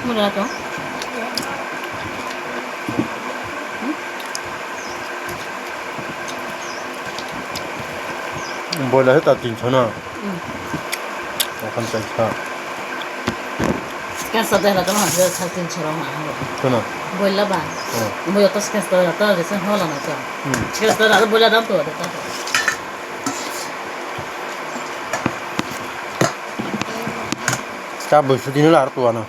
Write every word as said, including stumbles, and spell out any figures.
Mura to. Boila se ta tinso na. Hmm. Okan chaisa. Skes ta dera to ma, sa tinso rok ma. Kono? Boila ba. Oh. Boila to skes ta dera to, jesa hola na to. Hmm. Skes ta dera boila dam to, dera to. Cha bui sudi no lar tuano.